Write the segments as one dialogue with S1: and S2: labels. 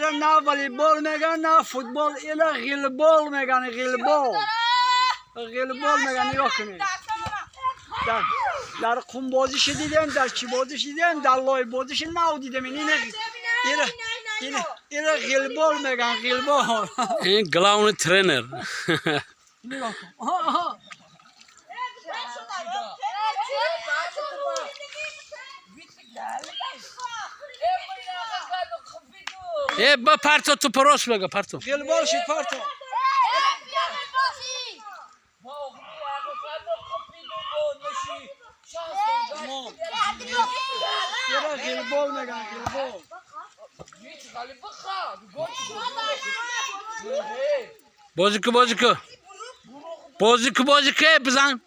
S1: Ира на волейбол меган, на футбол, ира ғилбол меган, ғилбол. Ғилбол меган, нигоҳ кунед. Дар қумбозиша дидем, дар чӣ бозиша дидем, дар лойбозиша нав дидем. Ин ира ғилбол меган, ғилбол.
S2: Ин главный тренер.
S1: Нигоҳ кун. Аҳа, аҳа.
S2: Э, ба парто тупо рост мега, парто.
S1: Ғилбол шид, парто. Ира ғилбол меган, ғилбол.
S2: Бозӣ ку, бозӣ ку. Бозӣ ку, бозӣ ку, бизан.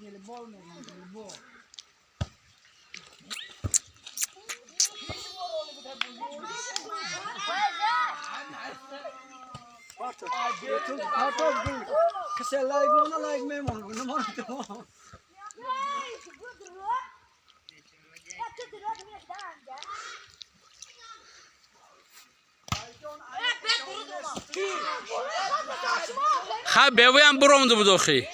S1: Ғилбол меган, ғилбол. Парто, парто, касе лайк мона, лайк мемон, намон то.
S2: Ха, бевоям буромду буд охи.